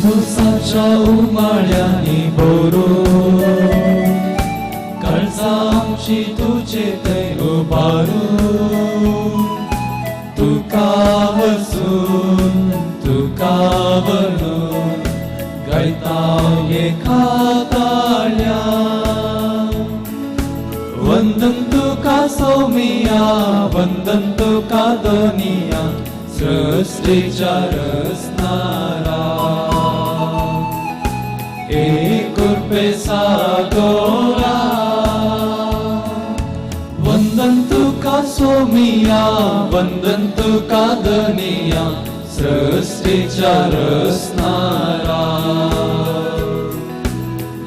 पुरसाच्या उमाळ्यांनी भरून काळजां आमची तुजे थंय उबारून तुका हसून तुका वरून गायता एका ताळ्यान. वंदन तुका सोमिया, वंदन तुका दोनिया, सृष्टीच्या रचणारा. एक कृपे सागोरा. वंदन तुका सोमिया, वंदन तुका धनिया, सृष्टीच्या रचणारा.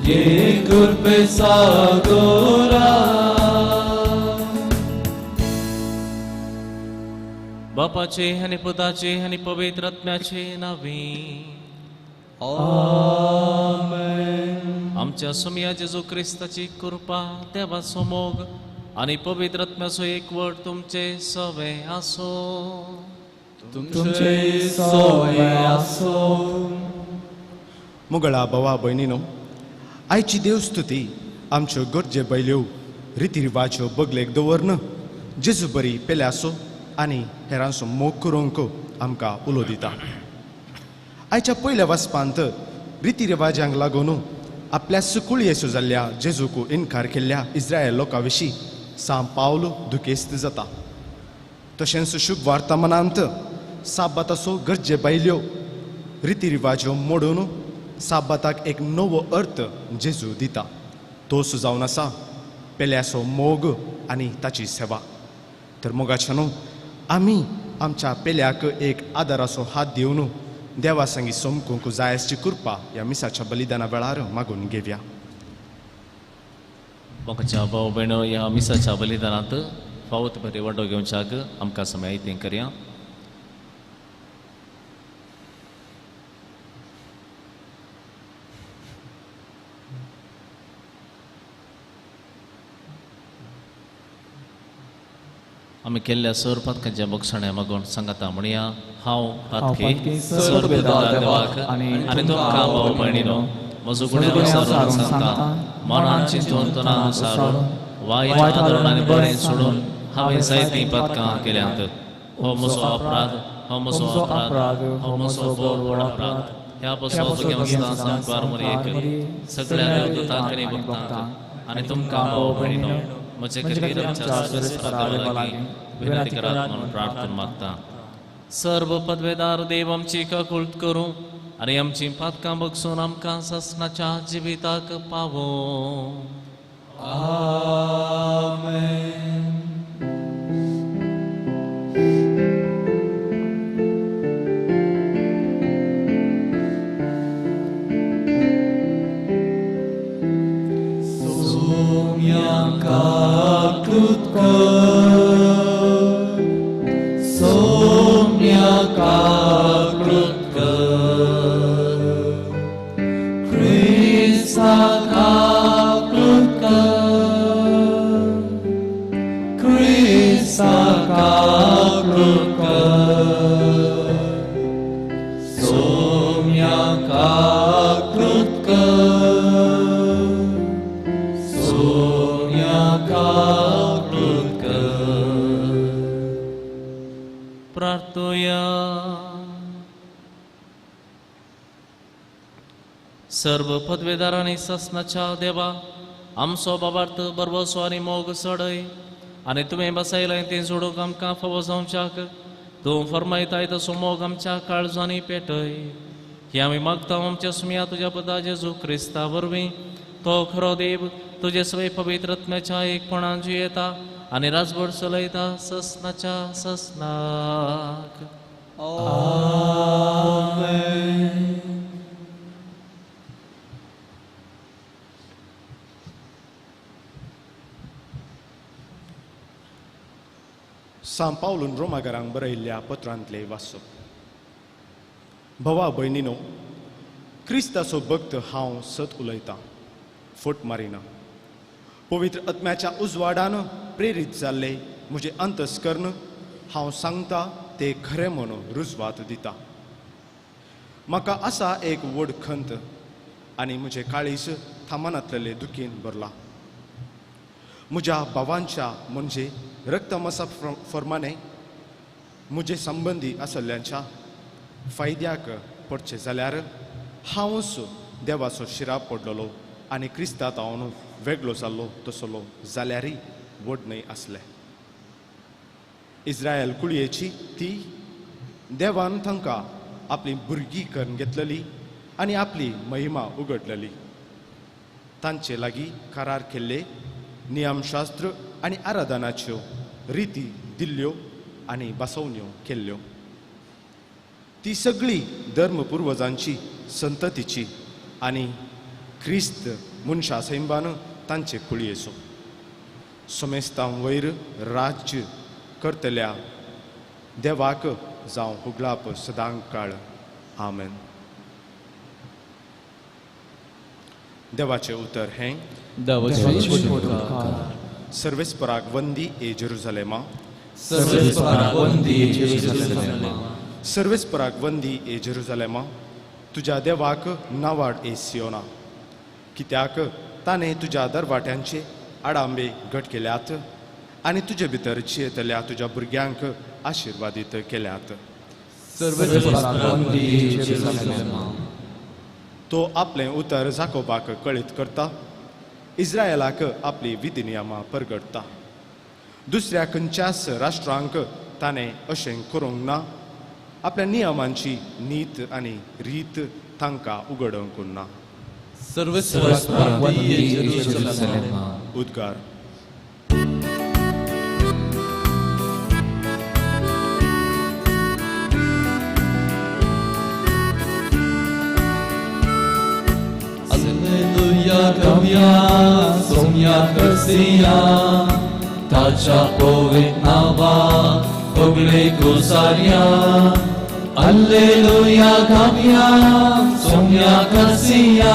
एक कृपे सागोरा. बापाचे आनी पुताचे आनी पवित्र आत्म्याचे नांवी. आमेन. आमच्या सोमया जेजू क्रिस्ताची कृपा, देवाचो मोग आनी पवित्र आत्म्याचो एकवट तुमचे सवे आसो. तुमचे सवे आसो. मुगळा भावा भयणीनो, आयची देवस्तुती आमच्यो गरजे बैल्यो रिती रिवाज्यो बगलेक दवरन जेजू बरी पेल्यासो आनी हेरांचो मोग करूंक आमकां उलो दिता. आयच्या पयल्या वाचपांत रिती रिवाजांक लागून आपल्या सुकुळयेसो जाल्ल्या जेजूक इनकार केल्ल्या इस्रायल लोकां विशीं सांव पावल दुखेस्त जाता. तशेंच शुभ वार्तामनांत साबाताचो गरजे बायल्यो रिती रिवाज्यो मोडून साबाताक एक नवो अर्थ जेजू दिता. तो जावन आसा पेल्याचो मोग आनी ताची सेवा. तर मोगाच्या न्हू, आमी आमच्या पेल्याक एक आदाराचो हात दिवन देवा संगी समकूंक जाय आसची कृपा ह्या मिसाच्या बलिदाना वेळार मागून घेवया. मोगाच्या भाव भयणो, ह्या मिसाच्या बलिदानांत फावत बरे वांटो घेवच्याक आमकां समय तें करया. आमी केल्ल्या स्वरूपात बक्षणे मागून सांगता म्हणया. हांव पातकी सर्व देवाक आनी तुमकां भाव भयणीनो म्हजो गुन्यांव विसरून सांगता. मनान चिंतून तनान सारून वायट आदरून आनी बरें सोडून हांवें जायतीं पातकां केल्यांत. हो म्हजो अपराध, हो म्हजो अपराध, हो म्हजो भोव व्हड अपराध. ह्या पासून संपार मरयेक सगळ्या देवदूतांक आनी भक्तांक आनी तुमकां भाव भयणीनो म्हजे खातीर आमच्या सर्वेस्परा देवा लागीं विनंती करात म्हणून प्रार्थना मागता. सर्व पदवेदार देव आमची काकुळट करूं आनी आमची पातकां बगसून आमकां सासणाच्या जिविताक पावों. आमेन. सोम्या काकुळट कर, सोम्या काकुळट कर, क्रिस्ता काकुळट कर, क्रिस्ता काकुळट कर, सोम्या काकुळट कर, सोम्या काकुळट कर. प्रार्थोया. सर्व पदवेदारांनी सासणाच्या देवा आमचो बाबार्थ बरवसो आनी मोग चडय आनी तुवें बसयलें तें सोडूंक आमकां फावो जावच्याक तूं फर्मायताय तसो मोग आमच्या काळजांनी पेटय. हे आमी मागता आमच्या सुमया तुज्या पदा जेजू क्रिस्ता वरवीं. तो खरो देव तुजे सवय पवित्र आत्म्याच्या एकपणान जियेता आनी राजवट चलयता ससनाच्या ससनाक. आमेन. सांव पावलून रोमागारांक बरयल्ल्या पत्रांतले वाचप. भावा भयणीनो, क्रिस्ताचो भक्त हांव सत उलयतां, फट मारिना. पवित्र आत्म्याच्या उजवाडान प्रेरीत जाल्ले म्हजें अंतस्कर्ण हांव सांगता ते खरें म्हणून रुजवात दिता. म्हाका आसा एक व्हड खंत आनी म्हजें काळीज थांबनातलेले दुखीन भरला. म्हज्या भावांच्या म्हणजे रक्तमासा फर्माने म्हजे संबंदी आसल्ल्यांच्या फायद्याक पडचें जाल्यार हांवूच देवाचो शिराप पडलेलो आनी क्रिस्तांत हांव वेगळो जाल्लो तसलो जाल्यारय व्हड न्हय आसलें. इस्रायल कुळयेची ती देवान तांकां आपली भुरगीं करून घेतलेली आनी आपली महिमा उगडलेली. तांचे लागीं करार केल्ले नियमशास्त्र आनी आराधनाच्यो रिती दिल्ल्यो आनी बसवण्यो केल्ल्यो. ती सगळी धर्म पुर्वजांची संततीची आनी क्रिस्त मनशा सैंबान तांचे कुळयेचो. समेस्तां वयर राज्य करतल्या देवाक जावं हुगळाप सदां काळ. आमेन. देवाचें उतर हें. सर्वेस्पराक वंदी ए जेरुजलेमा. सर्वेस्पराक वंदी ए जेरुजलेमा. सर्वेस्पराक वंदी ए जेरुजलेमा. तुज्या देवाक नावाड ए सियोना. कित्याक ताणें तुज्या दरवाट्यांचे आडांबे घट केल्यात आनी तुजे भितर जियेतल्या तुज्या भुरग्यांक आशिर्वादीत केल्यात. तो आपलें उतर जाकोबाक कळीत करता, इस्रायलाक आपली विधी नियमां परगटता. दुसऱ्या खंयच्याच राष्ट्रांक ताणें अशें करूंक ना. आपल्या नियमांची नीत आनी रीत तांकां उगडूंक ना. उद्गार. Alleluia gavia, somia kersia, ताच्या पवित्र नावाक होगळे गुसार्या. Alleluia gavia, somia kersia,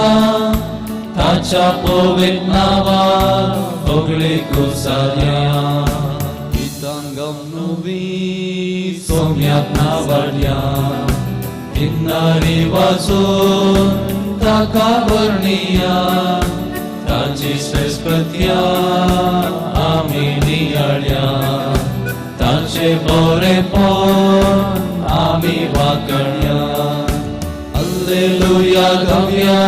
ताच्या पवित्र नावाक होगळे गुसार्या. गीतांगम नुवी सोम्याक नावाड्या, किन्नारी वाजोवन ताका वर्णिया, ताची श्रेष्ठत्या आमी नियाळ्या, ताचे बरेपण आमी वाकण्या. अल्लेलुया गावया,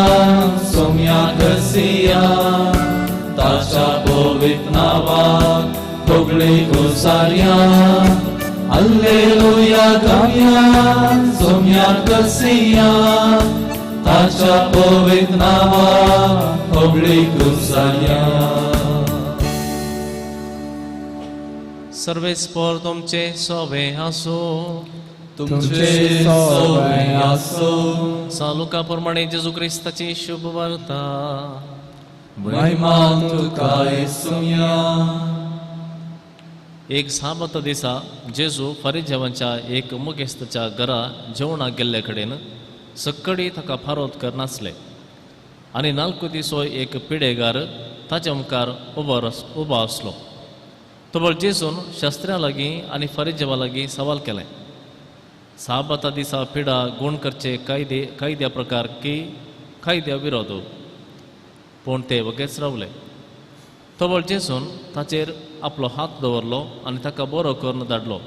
सोम्या करसिया, ताच्या पवित्र नावाक होगळे गुसार्या. अल्लेलुया गावया, सोम्या करसिया, ताच्या पवित्र नावाक होगळे गुसार्या. सर्वेस्पर तुमचे सोबे आसो. तुमचे सोबे आसो. सालुका प्रमाणे जेजू क्रिस्ताची शुभ वार्ता. महिमा तुका येसुया. एक साबत दिसा जेजू फरिजेवांच्या एक मुखेस्ताच्या घरा जेवणाक गेल्ले कडेन सक्कडी ताका फारोत करनासले आनी नालकुतीचो एक पिडेगार ताच्या मुखार उबो आसलो. तबळ जेजून शास्त्र्यां लागीं आनी फरिजेवा लागीं सवाल केलें, साबाता दिसा पिडा गूण करचे कायद्या प्रकार की कायद्या विरोध? पूण ते वगेच रावले. तबळ जेजून ताचेर आपलो हात दवरलो आनी ताका बरो करून धाडलो.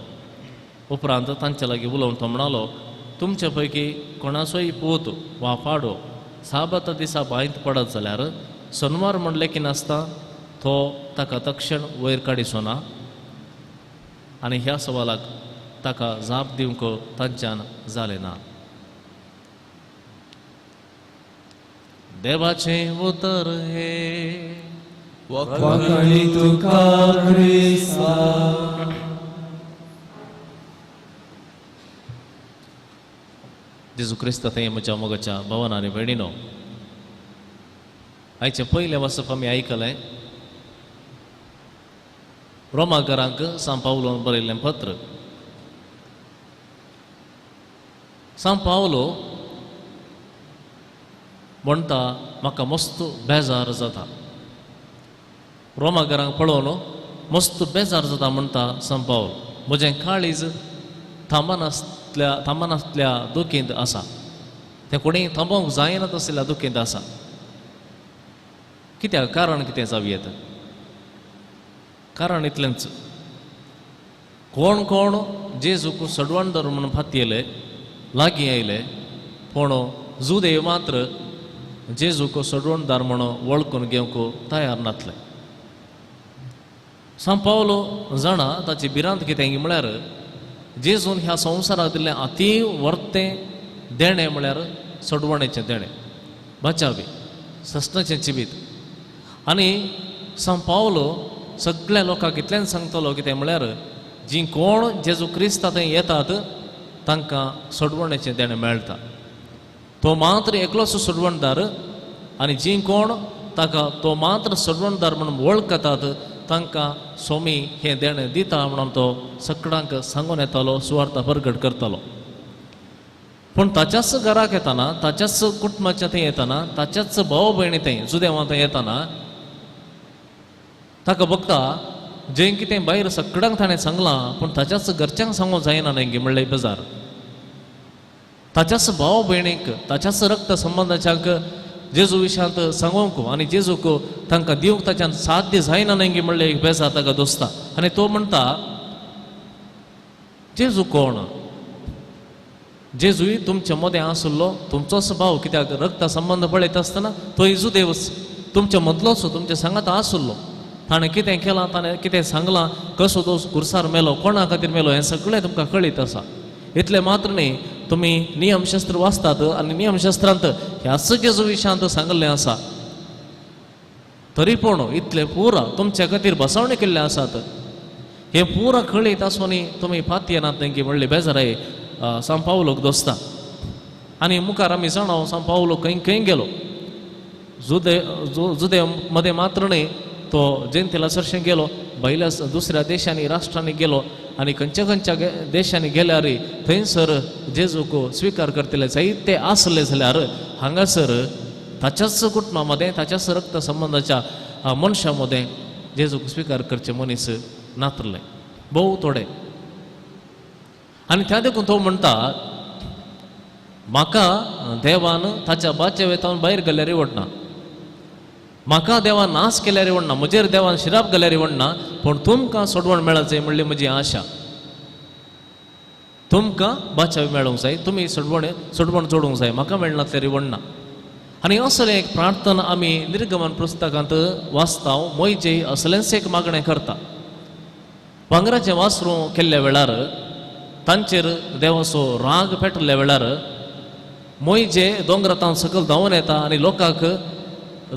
उपरांत तांचे लागीं उलोवन तो म्हणालो, तुमचे पैकी कोणाचोय पूत वा पाडो साबाता दिसा बांयत पडत जाल्यार सोनवार म्हणलें की नासता तो ताका तक्षण वयर काडिचो ना? आनी ह्या सवालाक ताका जाप दिवंक तांच्यान जालें ना. देवाचें उतर हें. वखाणी तुका क्रिस्ता. जेजू क्रिस्त थंय म्हज्या मोगाच्या भवन आनी भयणीनो, आयचें पयलें वाचप आमी आयकलें रोमाकारांक सांव पावलोन बरयल्लें पत्र. सांव पावलो म्हणटा, म्हाका मस्त बेजार जाता. रोमाकारांक पळोवन मस्त बेजार जाता म्हणटा सांव पावल. म्हजें काळीज थांबनासल्या दुखींत आसा. तें कोणी थांबोवंक जायना तसल्या दुखेंत आसा. कित्याक? कारण कितें जावं येता? कारण इतलेंच, कोण कोण जेजूक सडवणदार म्हणून फातयले, लागीं आयले, पूण जुदेव मात्र जेजूक सडवणदार म्हणून वळखून घेवंक तयार नासले. सांव पावलो जाणा ताची भिरांत कितें म्हळ्यार जेजून ह्या संवसाराक दिल्लें अती वर्तें देणें म्हळ्यार सडवणेचें देणें, बचावी, सस्नाचें जिवीत. आनी सांव पावलो सगळ्या लोकांक इतलेंच सांगतलो कितें म्हळ्यार जीं कोण जेजू क्रिस्ता थंय येतात तांकां सोडवणेचें देणें मेळटा. तो मात्र एकलोच सोडवणदार आनी जीं कोण ताका तो मात्र सोडवणदार म्हणून वळखतात तांकां स्वामी हें देणें दिता म्हणून तो सगळ्यांक सांगून येतालो, सुवार्थ परगट करतालो. पूण ताच्याच घराक येताना, ताच्याच कुटुंबाच्या थंय येताना, ताच्याच भाव भयणी थंय जुदेवां थंय येताना ताका बघता जें कितें भायर सगळ्यांक ताणें सांगलां पूण ताच्याच घरच्यांक सांगूंक जायना न्ही म्हणलें बेजार. ताच्याच भाव भयणीक, ताच्याच रक्त संबंदाच्यांक जेजू विशयांत सांगूंक आनी जेजूक तांकां दिवंक ताच्यान साध्य जायना न्ही म्हणलें एक बेजार ताका दोसता. आनी तो म्हणटा जेजू कोण? जेजूय तुमच्या मदें आसलो, तुमचोच भाव, कित्याक रक्त संबंद पळयता आसतना तो जुदेवच तुमच्या मदलोच, तुमच्या सांगात आसलो. ताणें कितें केलां, ताणें कितें सांगलां, कसो तो खुर्सार मेलो, कोणा खातीर मेलो, हें सगळें तुमकां कळीत आसा. इतलें मात्र न्ही, तुमी नियमशास्त्र वाचतात आनी नियमशास्त्रांत ह्याच जेजू विशयांत सांगिल्लें आसा. तरी पूण इतलें पुरा तुमच्या खातीर बसवणी केल्लें आसात, हें पुरा कळीत आसून तुमी पातयेनात न्ही म्हणलें बेजाराय सांव पावलोक दोसता. आनी मुखार आमी जाणा सांव पावलो खंय खंय गेलो. जुदे जुदेव मदें मात्र न्ही, तो जेंतेला सरशें गेलो, भायल्या दुसऱ्या देशांनी राष्ट्रांनी गेलो आनी खंयच्या खंयच्या देशांनी गेल्यार थंयसर जेजूक स्विकार करतले जायते आसले जाल्यार हांगासर ताच्याच कुटुंबा मदें, ताच्याच रक्त संबंदाच्या मनशां मदें जेजूक स्विकार करचे मनीस नातले, भोव थोडे. आनी त्या देखून तो म्हणटा म्हाका देवान ताच्या बाच्या वेतावन भायर गेल्यार वडना, म्हाका देवान नाश केल्यार वडना, म्हजेर देवान शिराप घाल्यार वडना, पूण तुमकां सोडवण मेळत जाय म्हणली म्हजी आशा. तुमकां बाचाव मेळूंक जाय, तुमी सोडवण सोडवण जोडूंक जाय, म्हाका मेळना तरी वडना. आनी असलें एक प्रार्थना आमी निर्गमन पुस्तकांत वाचता. मोयजे असलेंच एक मागणें करता. भांगराचें वासरूं केल्ल्या वेळार तांचेर देवाचो राग पेटल्या वेळार मोयजे दोंगरांत सकयल धांवून येता आनी लोकांक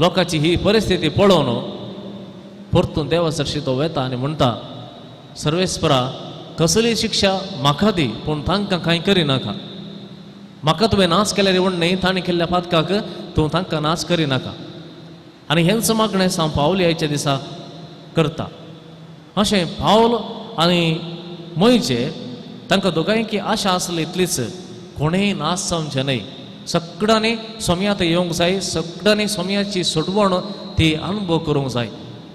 लोकांची ही परिस्थिती पळोवन परतून देवा सरशी तो वेता आनी म्हणटा सर्वेस्परा कसली शिक्षा म्हाका दी पूण तांकां कांय करिनाका. म्हाका तुवें नाश केल्यार म्हण न्ही, तांणी केल्ल्या पातकाक तूं तांकां नाश करिनाका. आनी हेंच मागणें सांव पावल आयच्या दिसा करता. अशें पावल आनी मोयजे तांकां दोगांयकी आशा आसली इतलीच, कोणेय नाश जावचें न्हय, सगळ्यांनी सोम्यांत येवंक जाय, सगळ्यांनी सोम्याची सोडवण ती अनुभव करूंक जाय.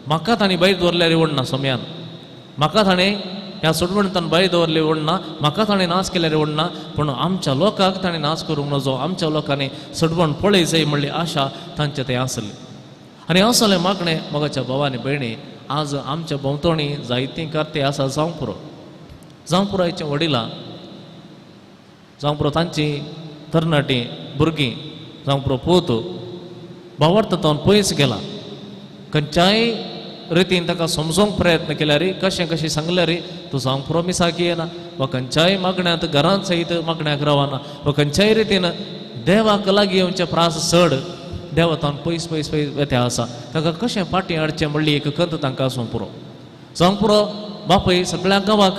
म्हाका तांणी भायर दवरल्यार वडना सोम्यान, म्हाका ताणें ह्या सोडवणतान भायर दवरले वडना, म्हाका ताणें नाश केल्यार वडना, पूण आमच्या लोकांक ताणें नाश करूंक नजो, आमच्या लोकांनी सोडवण पळय जाय म्हणली आशा तांचे थंय आसली. आनी असलें मागणें मोगाच्या भाव आनी भयणी आज आमच्या भोंवतणी जायतीं कार्ती आसा. जावंक पुरो, जावंक पुरो आयच्या वडिलां, जावंक पुरो तांची तरणाटीं भुरगीं, जावंक पुरो पूत भावार्थ तावन पयस गेला. खंयच्याय रितीन ताका समजोवंक प्रयत्न केल्यार, कशें कशें सांगल्यार तूं जावंक पुरो मिसाक येना, वा खंयच्याय मागण्यांत घरांत सयत मागण्याक रावना, वा खंयच्याय रितीन देवाक लागीं येवचे प्रास चड देवा तावन पयस पयस पयस वेते आसा. ताका कशें फाटीं हाडचें म्हणली एक कंत तांकां आसूंक पुरो. जावंक पुरो बापूय सगळ्या गांवाक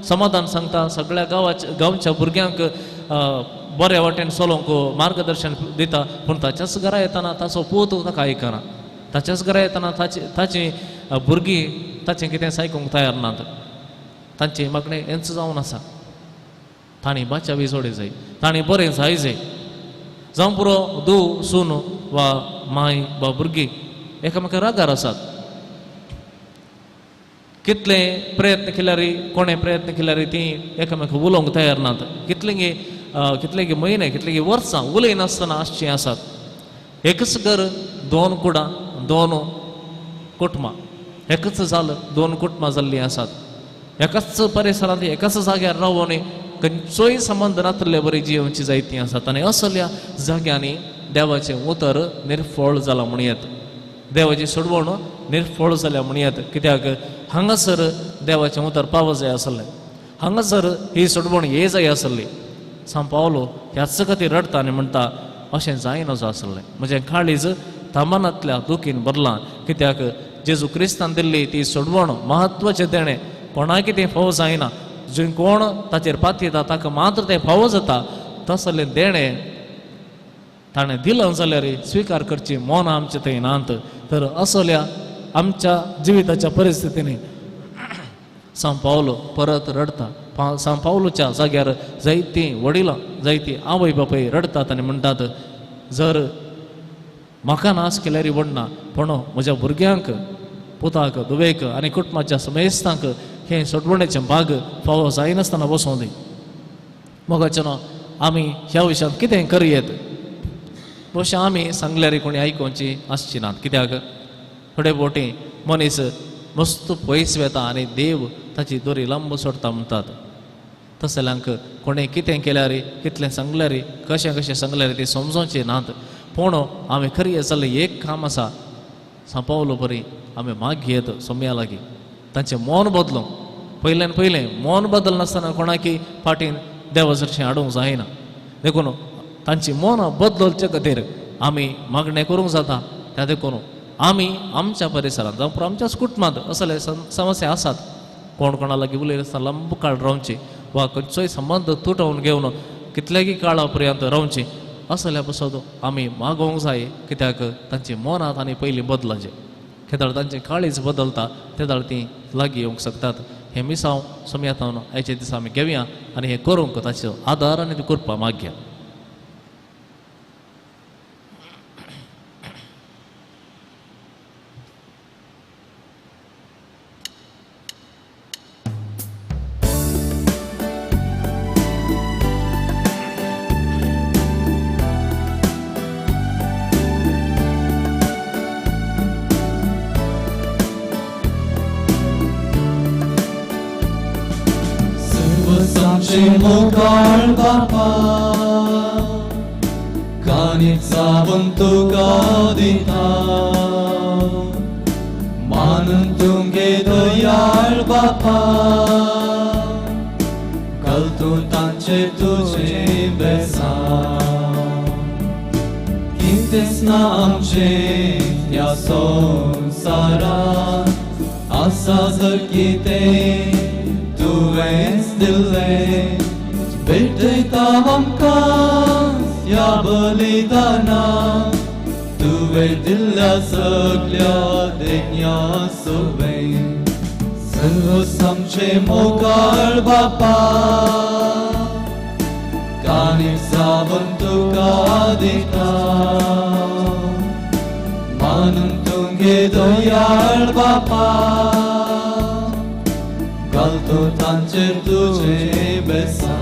समाधान सांगता, सगळ्या गांवाच्या गांवच्या भुरग्यांक बऱ्या वाटेन चलोवंक मार्गदर्शन दिता, पूण ताच्याच घरा येताना ताचो पूत ताका आयकना, ताच्याच घरा येताना ताची ताची भुरगीं ताचें कितें आयकूंक तयार नात. तांचें मागणें हेंच जावन आसा, तांणी बाचावी जोडे जाय, तांणी बरें जाय जाय. जावं पुरो धूव सून वा माय वा भुरगीं एकामेका रागार आसात. कितले प्रयत्न केल्यार, कोणें प्रयत्न केल्यार तीं एकामेका उलोवंक तयार नात. कितले कितले म्हयने कितले वर्सां उलयनासतना आसचीं आसात. एकच घर दोन कुडां दोन कुटुंबां, एकच जाल दोन कुटुंबां जाल्लीं आसात. एकाच परिसरांत एकाच जाग्यार रावून खंयचोय संबंद नातिल्ले बरी जियोवची जायतीं आसात. आनी असल्या जाग्यांनी देवाचें उतर निर्फळ जालां म्हणयेत, देवाची सोडवण निर्फळ जाल्या म्हणयेत. कित्याक हांगासर देवाचें उतर पाव जाय आसलें, हांगासर ही सोडवण ये जाय आसली. सांव पावलो ह्याच खातीर रडटा आनी म्हणटा अशें जायना आसलें, म्हजें काळीज थांबनातल्या दुखीन भरलां. कित्याक जेजू क्रिस्तान दिल्ली ती सोडवण म्हत्वाचें देणें कोणाक तें फावो जायना, जंय कोण ताचेर पातयता ताका मात्र तें फावो जाता. तसलें देणें ताणें दिलां जाल्यार स्विकार करची मनां आमचें थंय नात. तर असल्या आमच्या जिविताच्या परिस्थितींनी सांव पावलो परत रडटा. सांव पावलोच्या जाग्यार जायतीं वडिलां जायतीं आवय बापूय रडटात आनी म्हणटात जर म्हाका नाश केल्यार व्हडना, पूण म्हज्या भुरग्यांक पुताक धुवेक आनी कुटुंबाच्या समेस्तांक हें सोडवणेचें भाग फावो जायनासतना बसोवं दी. मोगाचें आमी ह्या विशयांत कितें करयेत? भोवशा आमी सांगल्यार कोणी आयकुची आसची नात. कित्याक थोडे बोटी मनीस मस्त पयस वेता आनी देव ताची दोरी लांब सोडटा म्हणटात. तसल्यांक कोणें कितें केल्यार कितलें सांगल्यार कशें कशें सांगल्यार ती समजोवची नात. पूण आमी खरी जाल्लें एक काम आसा, सांव पावलो बरी आमी मागयेत सोम्या लागीं तांचें मन बदलूंक. पयल्यान पयलें मन बदलनासतना कोणाकी फाटीन देवा सरशीं हाडूंक जायना. देखून तांची मनां बदलचे खातीर आमी मागणें करूंक जाता. त्या देखून आमी आमच्या परिसरांत जावं आमच्याच कुटुंबांत असले समस्या आसात, कोण कोणा लागीं उलयनासतना लांब काळ रावची वा खंयचोय संबंद तुटोवन घेवन कितल्यागी काळा पर्यंत रावची, असल्या पासत आमी मागोवंक जाय. कित्याक तांची मनां आनी पयलीं बदलाचें, केदळ तांचें काळीज बदलता तेदळ तीं लागीं येवंक शकतात. हें मिसांव सोमयातावन आयच्या दिसा आमी घेवया आनी हें करूंक ताचो आदार आनी कृपा मागया. मोगाळ बापा कानीक साबून तुका दिता, मानून तुमगे दयाळ बापा घालतूं तांचे तुजे बेसां. कितेंच ना आमचें ह्या संवसारांत, आसा जर कितें तुवेंच दिल्लें, भेटयता आमकां ह्या बलिदानाक तुवें दिल्ल्या सगल्या देण्या सोबें. सर्व आमचें मोगाळ बापा कानीक साबून तुका दिता, मानून तुमगे दयाळ बापा घालतो तांचेर तुजें बेसां.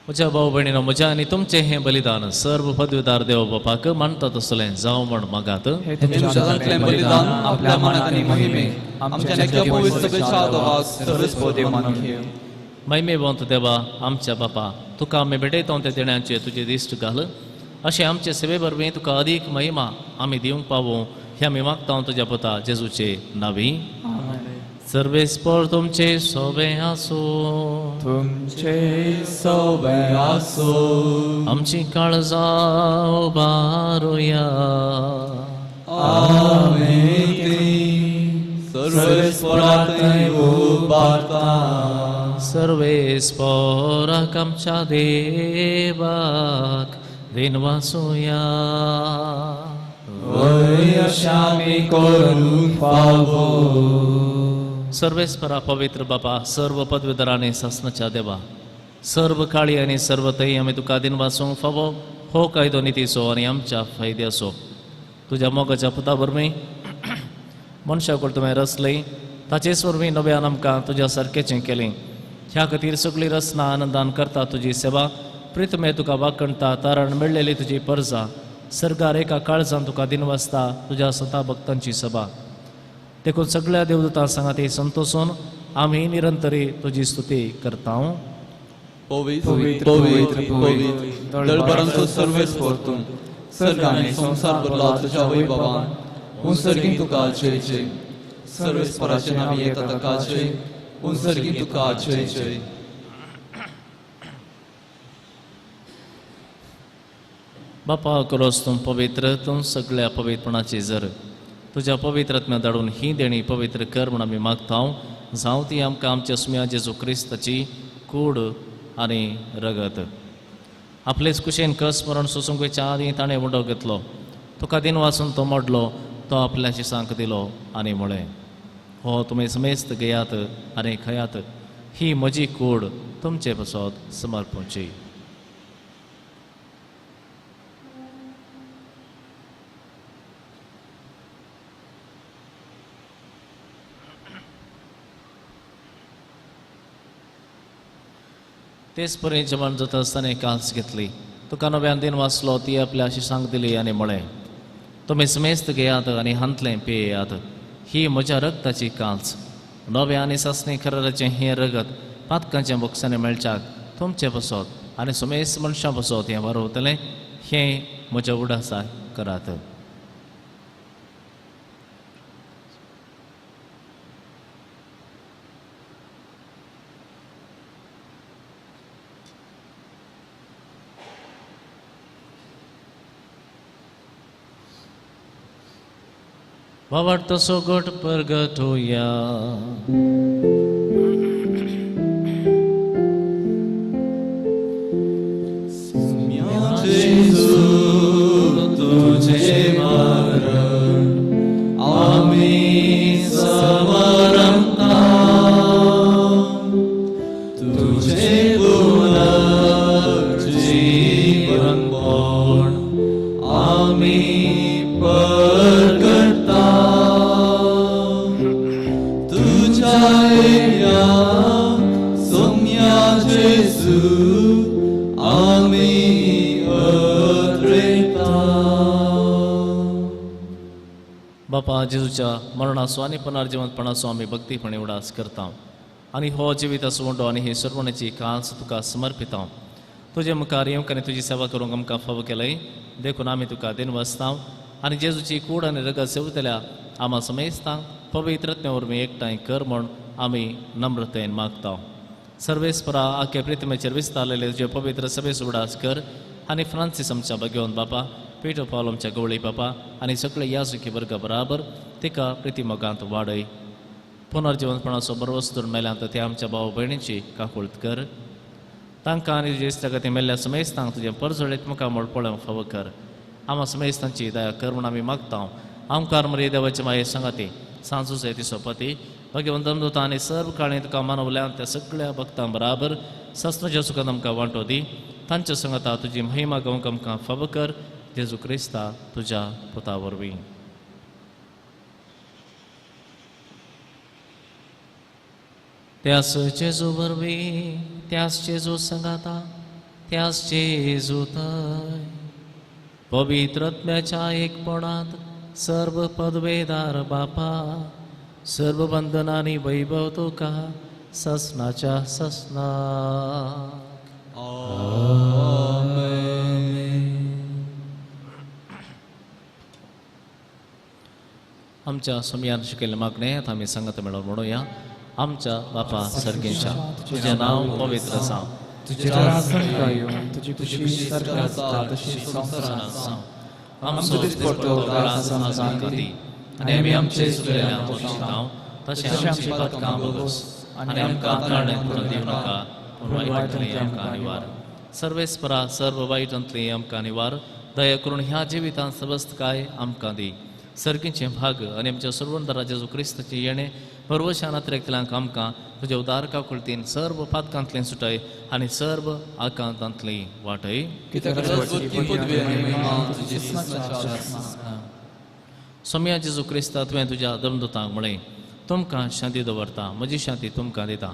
म्हज्या भाव भयणीनो, म्हज्या आनी तुमचें हें बलिदान सर्व पदवीदार देव बापाक मानता तसलें जावं म्हण मागात. बलिदान आपल्या मनात आनी महिमेक आमच्या पवित्र सभेच्या देवाक सरस्वती मानून. महिमेवंत देवा आमच्या बापा, तुका आमी भेटयता त्या देण्याचे तुजे दिश्ट घाल, अशें आमचे सेवे वरवीं तुका अदीक महिमा आमी दिवंक पावूं हें आमी मागता तुज्या पुता जेजूचे नांवी. सर्वेस्पर तुमचे सोबे आसूं, तुमचे सोबे आसूं. आमची काळजां उबारुया. आमी तीं सर्वेस्परा थंय उबारता. सर्वेस्पराक आमच्या देवाक दिनवासुया. वय अशें आमी करूंक फावो. सर्वेस्परा पवित्र बापा, सर्व पदवीधर आनी सासणाच्या देवा, सर्व काळी आनी सर्व थंय आमी तुका दिनवासूंक फावो हो कायदो नितीचो आनी आमच्या फायद्याचो. तुज्या मोगाच्या पुता वरवीं मनशाक तुवें रचली, ताचेच वरवीं नव्यान आमकां तुज्या सारकेचें केलें. ह्या खातीर सगळी रचना आनंदान करता तुजी सेवा. प्रितमे तुका वाकणता तारण मेळ्ळेली तुजी परजा. सरकार एका काळजान तुका दिनवासता तुज्या स्वता भक्तांची सभा. देखून सगळ्या देवदूतां सांगाती संतोसून आमी निरंतरी तुजी स्तुती करता. पवित्र पवित्र पवित्र दळभरांचो सर्वेस्पर तूं, सर्गांनी संवसार भरला तुज्या वैभवान. उंसर्गीं तुका जय जय. सर्वेस्पराचें नांव येता ताका जय. उंसर्गीं तुका जय जय. बापा करोस तूं पवित्र, तूं सगळ्या पवित्रपणाची जर. तुज्या पवित्र आत्म्या धाडून ही देणी पवित्र कर म्हूण आमी मागता. जावं ती आमकां आमच्या सुम्या जेजू क्रिस्ताची कूड आनी रगत. आपलेच कुशेन कस मरण सोसूंक वयच्या आदीं ताणें उंडो घेतलो. तुका दिन वाचून तो मोडलो, तो आपल्या शिसांक दिलो आनी म्हळें, हो तुमी समेस्त घेयात आनी खयात, ही म्हजी कूड तुमचे पासत समर्पणची. तेच परी जेवण जाता आसतना कांच घेतली, तुका नव्यान दिन वाचलो, ती आपल्या शिसांक दिली आनी म्हळें, तुमी समेस्त घेयात आनी हांतलें पियेयात, ही म्हज्या रगताची कांच. नव्या आनी सासणी खराचें हें रगत पातकांच्या बोक्सांनी मेळच्याक तुमचे पासत आनी समेस्त मनशां पासत हें बरोवतलें. हें म्हज्या उडासाक करात. भावार्थ सोगट परगटोया. जेजू तुझे मरण आमी समरता, तुझे पुनर्जीवन पण आमी परगटता. तुझ्या येण्या सोम्या जेजू आमी अद्रेता. बापा जेजूच्या मरणाचो आनी पुनर्जिवंतपणाचो आमी भक्तीपणी उडास करता आनी हो जिविताचो उंडो आनी ही सर्वणाची कांच तुका समर्पिता. तुजे मुखार येवंक आनी तुजी सेवा करूंक आमकां फावो केलय, देखून आमी तुका दिनवासता आनी जेजूची कूड आनी रगत सेवतल्या आमा समेस्तांक पवित्र आत्म्या वरवीं एकठांय कर म्हूण आमी नम्रतेन मागता. सर्वेस्परा आखे प्रितमेचेर विस्तारलेले तुजे पवित्र सभेचो उडास कर आनी फ्रांसीस आमच्या भगवंत बापा, पेटो पावल आमच्या गवळी बापा आनी सगळे याजुकी वर्गा बराबर तिका प्रितीमोगांत वाडय. पुनर्जिवंतपणाचो बरवस धरून मेल्यांत ते आमच्या भाव भयणीची काकुळत कर. तांकां आनी तुजे इश्टागती मेल्ल्या समेस्तांक तुजें परजळीत मुखामळ पळोवंक फावो कर. आमा समेस्तांची दया कर म्हूण आमी मागता. आमकार मरे देवाचे माये सांगाती सांजूचे ती सोपती भगवंत दूत आनी सर्व काळी तुका मानवल्या त्या सगळ्या भक्तां बराबर सस्त्राच्या सुखान आमकां वांटो दी. तांच्या संगता तुजी महिमा गावंक आमकां फावो कर. जेजू क्रिस्ता तुज्या पुता वरवीं. त्यास जेजू वरवीं, त्यास जेजू संगाता, त्यास जेजू थंय पवित्र आत्म्याच्या एकपणांत सर्व पदवेदार बापा, सर्व बंधनांनी वैभव तुका ससनाच्या ससना. आमच्या सोमयान शिकयल्लें मागणें आतां आमी सांगात मेळोवन म्हणुया. आमच्या बापा सर्गेच्या, तुजें नांव पवित्र जावं, तुजें राज्य येवं, तुजी खुशी स्वर्गांत जाता तशी संवसारांत जावं. आमचो दिसपट्टो घास आज आमकां दी आनी आमी आमचे चुकलेल्यांक बक्षितांव तशें आमची पातकां भोगोस आनी आमकां ताळण्याक पडून दिवं नाका, पूण वायटांतली आमकां निवार. सर्वेस्परा सर्व वायटांतली आमकां निवार. दया करून ह्या जिवितांत सबस्तकाय आमकां दी. सर्गीचें भाग आनी आमच्या सर्वंदरा जेजू क्रिस्ताचें येणें भरवशान अतिरेकतल्यांक आमकां तुज्या उदार काकुळतीन सर्व पातकांतलें सुटय आनी सर्व आकांतांतली वाटय. कित्याक राजवटकी पदवी आनी महिमा तुजी ससनाच्या ससना. सोम्या जेजू क्रिस्ता, तुवें तुज्या धर्मदूतांक म्हळें, तुमकां शांती दवरता, म्हजी शांती तुमकां दिता.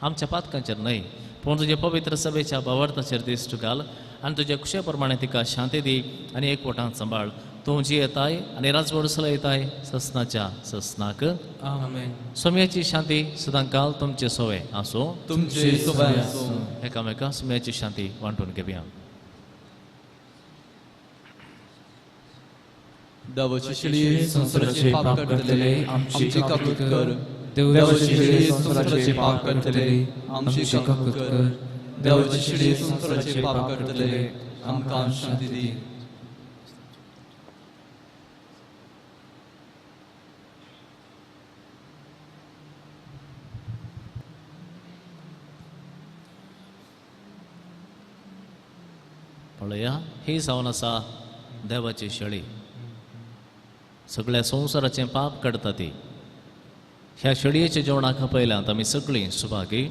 आमच्या पातकांचेर न्हय, पूण तुजे पवित्र सभेच्या भावार्थाचेर दिश्ट घाल आनी तुजे खुशे प्रमाणे तिका शांती दी आनी एकवटान सांबाळ. तूं जियेताय आनी राजवड चलयताय ससनाच्या ससनाक. आमेन. सोम्याची शांती सदांकाल तुमचे सोवे आसूं. तुमचे सोवे आसूं. एकामेका सोम्याची शांती वांटून घेवया. देवाची शिळी संवसाराचे पाप करतले आमची काकूत कर. देवाची शिळी संवसाराचे पाप करतले आमची काकूत कर. देवाची शिळी संवसाराचे पाप करतले आमकां शांती दी. पळया, ही जावन आसा देवाची शेळी, सगळ्या संवसाराचें पाप काडटा ती. ह्या शेळयेच्या जेवणाक पळयल्यात आमी सगळीं सुभागी.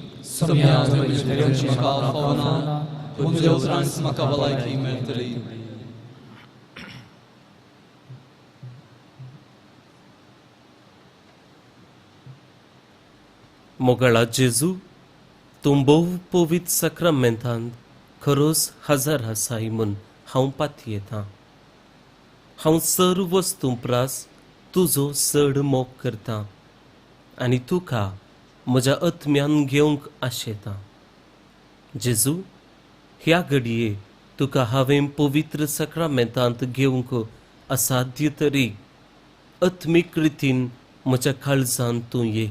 मोगळा जेजू, तूं भोव पवित्र साक्रामेंतांत खरोच हजार आसाय म्हूण हांव पातयेतां. हांव सर्व वस्तूं प्रास तुजो चड मोग करतां आनी तुका म्हज्या आत्म्यान घेवंक आशेतां. जेजू, ह्या घडये तुका हांवें पवित्र साक्रामेंतांत घेवंक असाध्य तरी आत्मीक रितीन म्हज्या काळजांत तूं ये.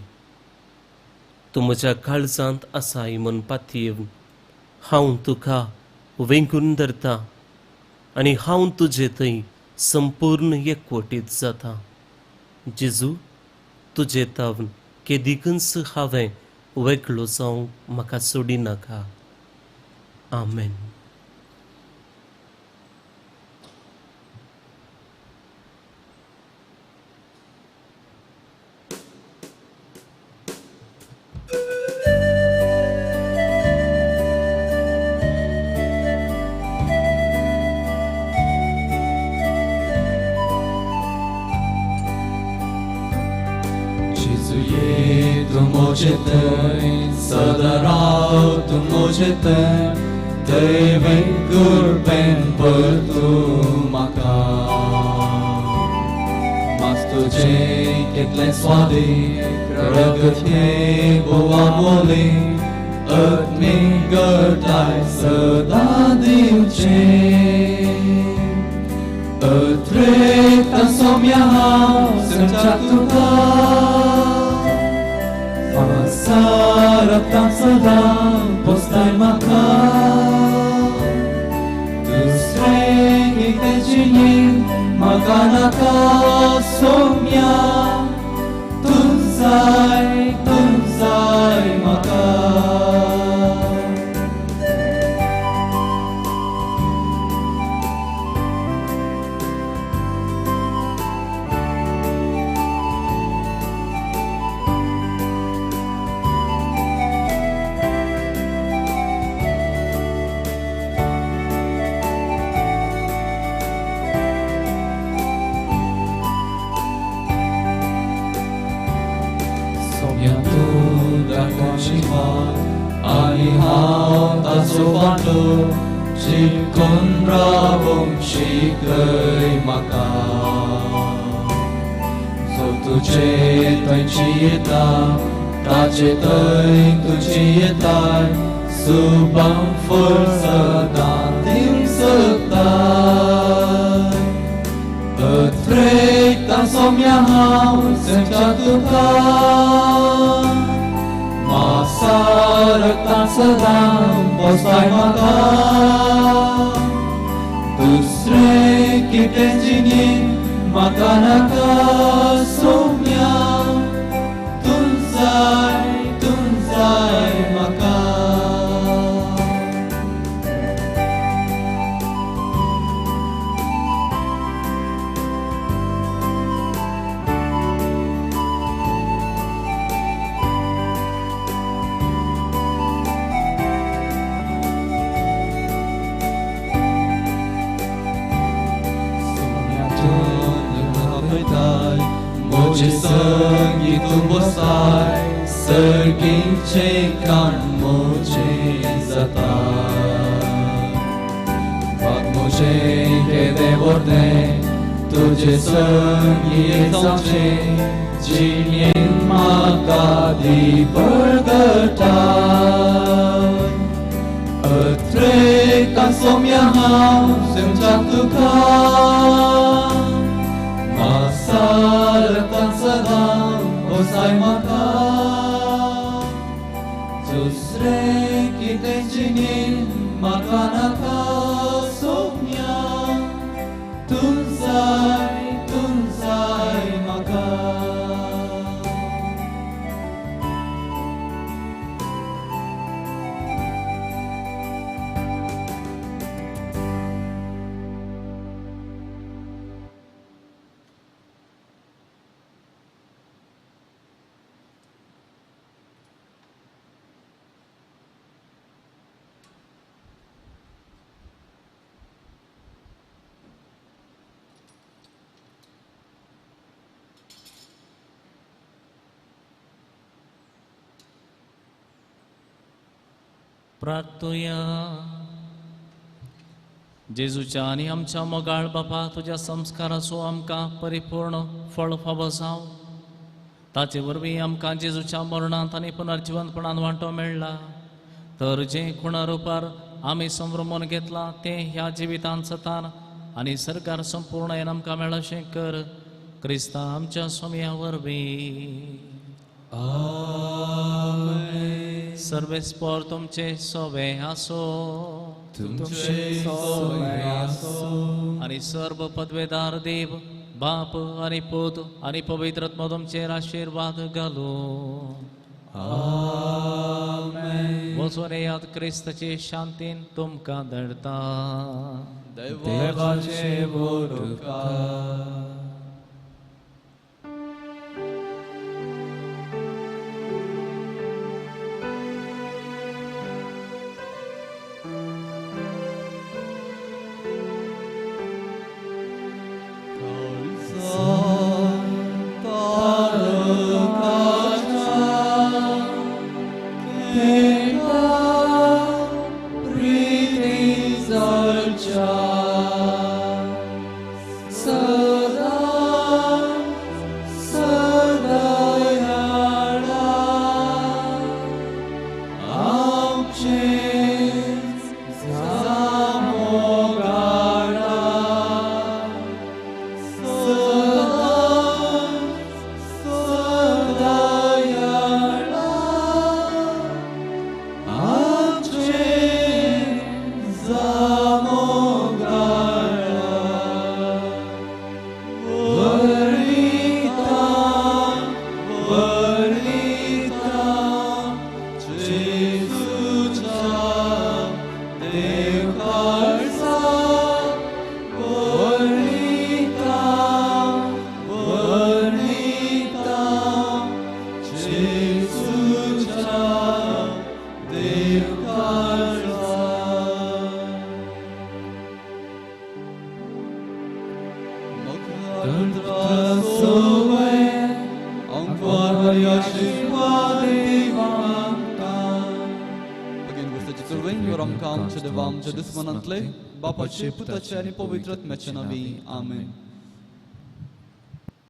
तूं म्हज्या काळजांत आसाय म्हूण पातयेवन हांव तुका वेंगून धरता आनी हांव तुजे थंय संपूर्ण एकवटीत जाता. जेजू, तुजे तावन केदिकूच हांवें वेगळो जावंक म्हाका सोडिनाका. आमेन. सदा राव तूं म्हजे थंय, दैवें कृपेन भर तूं म्हाका. मास तुजें कितलें स्वादीक रगत हें भोवा मोली, आत्मीक घटाय सदां दिवचें. अत्रेकता सोम्या हांव सगळ्या तुका, सारता सदां पोसताय म्हाका. दुसरें कितें जिणेंत म्हाका नाका सोम्या, तूं जाय, तूं जाय म्हाका. आनी हांव ताचो फाटो शिकून रावूंक शिकय म्हाका. सो तुजे थंय जियेता, ताचे थंय तूं जियेताय, सुबां फळ सदां दिवंक शकताय. अत्रेकता सोम्या हांव सगळ्या तुका, सारता सदां पोसताय म्हाका. दुसरें कितें जिणेंत म्हाका नाका सोम्या, तूं जाय, तूं जाय म्हाका. वयताय म्हजे संगी तूं बसाय सर्गीचें काण म्हजें जाता वाग म्हजें केदें व्हडलें तुजे संगी जावचें जिणेन म्हाका दी बळगटाय अत्रेका सोम्या हांव समजा तुका मासारतान सदां वसाय म्हाका दुसरें कितें जिणेन म्हाका नाका सोम्या तूं जाय म्हाका. प्रार्थुया. जेजूच्या आनी आमच्या मोगाळ बापा तुज्या संस्काराचो आमकां परिपूर्ण फळ फावो जावं. ताचे वरवीं आमकां जेजूच्या मरणांत आनी पुनर्जिवंतपणान वांटो मेळ्ळा. तर जें खुणा रुपार आमी संभ्रमून घेतलां तें ह्या जिवितांत सतान आनी सरकार संपूर्ण आमकां मेळशें कर क्रिस्ता आमच्या सोम्या वरवीं. आमेन. सर्वेस्पोर तुमचे सोवे आसो तुमचे सोवे आसो आनी सर्व पदवेदार देव बाप आनी पूत आनी पवित्र आत्मो तुमचेर आशिर्वाद घालूं. आमेन. वचून येयात क्रिस्ताचे शांतीन तुमकां धाडटा. देवाचे उपकार. Putace ani पवित्र आत्म्याच्या नांवी. आमेन.